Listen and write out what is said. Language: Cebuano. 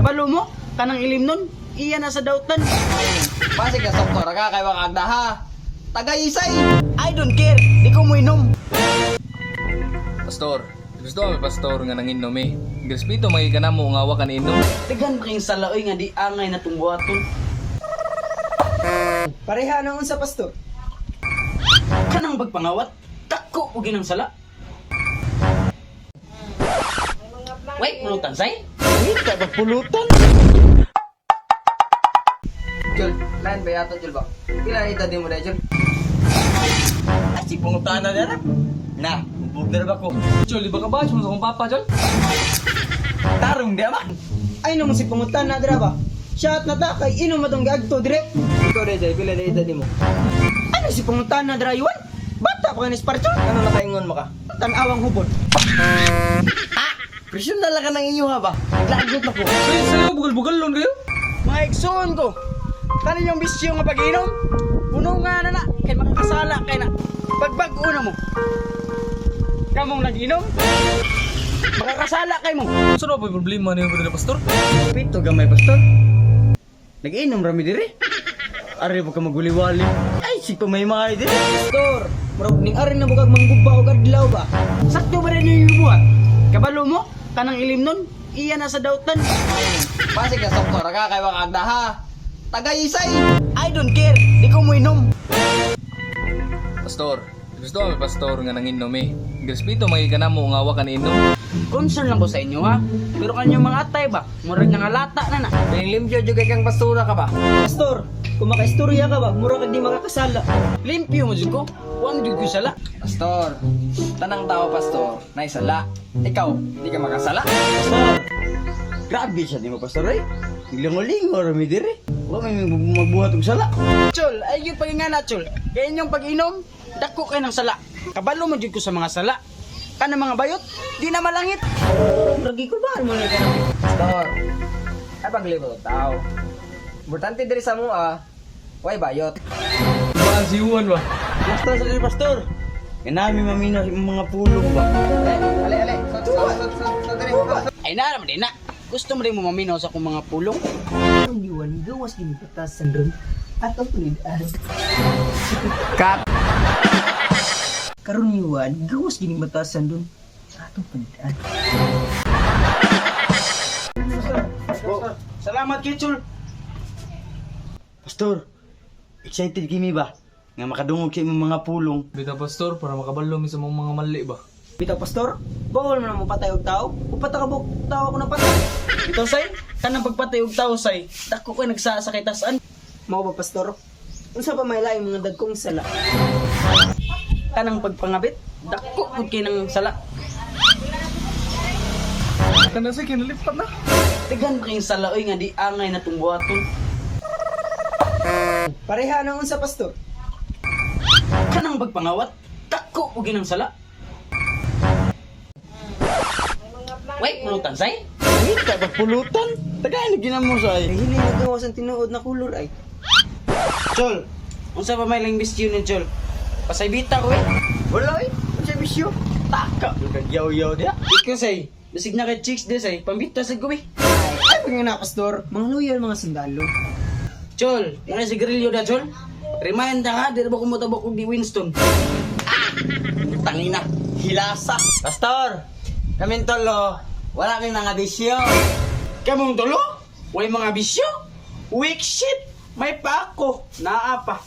Kabalo mo, kanang ilim nun, iya na sa dautan. Pasig na soktor ka kay wakagda ha. Tagaysay. I don't care, di ko mo inom. Pastor, gusto kami pastor nga nanginom eh. Respeto may ka namo nga wa ka niinom. Daghan pa kayong salaoy nga di angay na tungbuhaton. Pareha na unsa, pastor? Kanang bagpangawat, dako og ginang sala. Wait, pulutan say? Wait, ka pulutan. Jul, lain ba yato Jul ba? Pila ni edad mo na Jul? Ay, si pangutana na na. Na, bubog na ba ko? Chol, di ba ka ba? Sa akong papa, Chol? Tarong di ama. Ay namo si pangutan na dira ba? Shot na ta kay inom atong gaagto dire. Ikaw de Jay, pila na edad mo? Ano si pangutan na dira Yuan? Bata pa kanis parchon. Ano nakaingon mo ka? Tan-awang hubot. Presyon na lang ka ng inyo ha ba? Naglagot na ko. Sayo, sayo, bugal-bugal lon kayo. Mga igsoon ko, kanin yung bisyo nga pag-inom, puno nga na na, kay makakasala kay na. Pagbag-o na mo. Kamong nag-inom, makakasala kay mo. Saan ba problema niyo ba pastor? Pito gamay, pastor. Nag-inom rami dire. Ari pa ka maguliwali. Ay, si pamaymay dire. Pastor, murag ning arin na bugag mangguba og adlaw ba? Sakto ba rin yung buhat? Kabalo mo, kanang ilim nun, iya na sa dautan. Pasig na soktor ka kay wakagda ha. Tagaysay. I don't care, di ko mo inom. Pastor, gusto kami pastor nga nanginom eh. Respeto may ka namo nga wa ka niinom. Concern lang ko sa inyo ha. Pero kanyang mga atay ba, murag nangalata na na. Limpyo jud kay kang pastura ka ba? Pastor, kung makaistorya ka ba, mura kag di makakasala. Limpyo mo jud ko, wa mo jud ko sala. Pastor, tanang tao pastor, naisala. Ikaw, di ka makasala. Pastor, grabe siya di mo, pastor eh. Naglingo-lingo rami dire. Wa may magbuhat og sala. Chol, ay yung pagingana chol. Kaya inyong pag-inom, dako kay ng sala. Kabalo mo jud ko sa mga sala. Kana mga bayot, di na malangit. Murag gikulbaan mo na ka. Pastor, ay paglibot tao. Importante diri sa mo ah, way bayot. Ba, si Juan ba? Pastor, sa dire, pastor. Kanami maminaw sa imong mga pulong ba. Ale, ale, so, so, so, so, so, diri. Ay na naman din na. Gusto mo rin mo maminaw sa akong mga pulong? Ang Yuan, gawas gini patasan ron. At ang pulid-ad. Cut. Karon Yuan, gawas gini batasan ron. Atong pulid-ad. Salamat kay chol. Pastor, excited kimi ba? Nga makadungog sa imong mga pulong. Bitaw pastor, para makabalo mi sa mong mga mali ba? Bitaw pastor, bawal mo na mo patay og tao. Upata ka buk, tao ako ng patay. Ito say, kanang pagpatay og tao say, dako ko'y nagsaa sa kitasan. Mao ba pastor? Unsa pa may laing mga dagkong sala? Kanang pagpangabit, dako pud kay ng sala. Kana sa kinalipat na. Daghan pa kayong salaoy nga di angay na tungbuhaton. Pareha na unsa pastor? Kanang pagpangawat, dako og ginang sala. Wait, pulutan say? Wait, ka pulutan. Tagalog ginamo sa ay. Ay hili na gawas ang tinuod na kulor ay. Chol, unsa pa may lang bisyo ni Chol? Pasaybita ko eh. Wala eh. Unsa bisyo? Taka. Kagyaw-yaw diya. Ikaw say, bisig na kay chicks de say, pambita sa gabi. Ay pag na pastor, mga loyal mga sundalo. Chol, mga sigarilyo da Chol. Remind ka, di na ba kumutabok og di Winston? Ah! Tangina, hilasa. Pastor, kaming tolo, wala kaming mga bisyo. Kamong tulo? Way mga bisyo? Weak shit! May pa ako. Naa pa.